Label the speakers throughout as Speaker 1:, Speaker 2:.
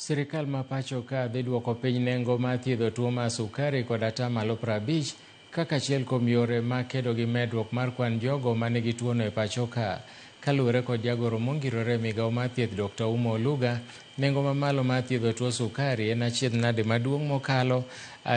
Speaker 1: Sirikal ma pacho ka dhi duoko piny nengo mar thiedho tuo mar sukari kod 50% kaka achiel kuom yore mag kedo gi medruok mar kwan jogo manigi tuono e pacho ka. Kaluwore kod jagoro mongirore e migawo mar thieth Dr. Ouma Oluga, nengo mamalo mar thiedho tuo sukari en achiedh nade maduong' mokalo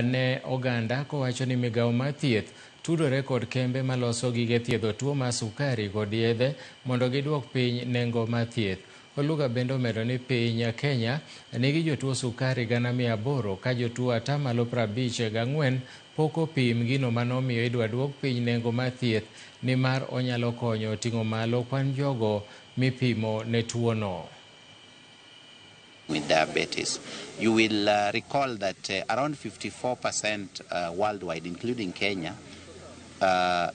Speaker 1: ne oganda kowacho ni migawo mar thieth tudore kod kembe maloso gige thiedho tuo mar sukari kod yedhe mondo giduok piny nengo mar thieth. Oluga bende omedo ni piny Kenya nigi jotuo sukari 800,000 ka jotuo 54% pok opim gino manomiyo idwa duok piny nengo mar thieth nimar onyalo konyo ting'o malo kwan jogo mipimo ne tuono.
Speaker 2: With diabetes. You will recall that around 54% worldwide, including Kenya,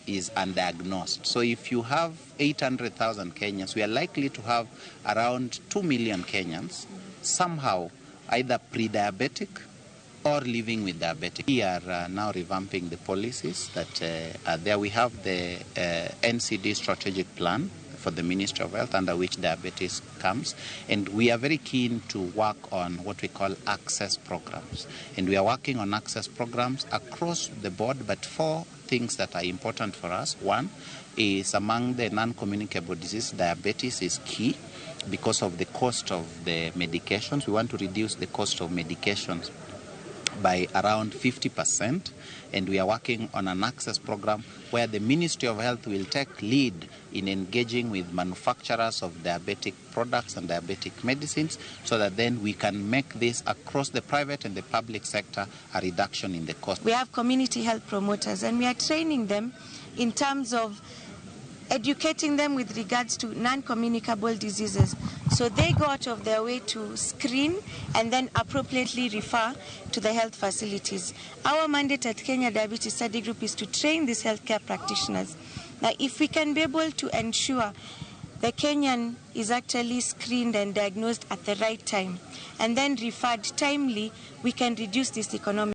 Speaker 2: is undiagnosed. So if you have 800,000 Kenyans, we are likely to have around 2 million Kenyans somehow either pre-diabetic or living with diabetic. We are now revamping the policies that are there. We have the NCD strategic plan for the Ministry of Health, under which diabetes comes, and we are very keen to work on what we call access programs. And we are working on access programs across the board, but four things that are important for us. One is among the non-communicable diseases, diabetes is key because of the cost of the medications. We want to reduce the cost of medications by around 50%, and we are working on an access program where the Ministry of Health will take lead in engaging with manufacturers of diabetic products and diabetic medicines so that then we can make this across the private and the public sector a reduction in the cost.
Speaker 3: We have community health promoters, and we are training them in terms of educating them with regards to non-communicable diseases. So they go out of their way to screen and then appropriately refer to the health facilities. Our mandate at Kenya Diabetes Study Group is to train these healthcare practitioners. Now, if we can be able to ensure the Kenyan is actually screened and diagnosed at the right time and then referred timely, we can reduce this economic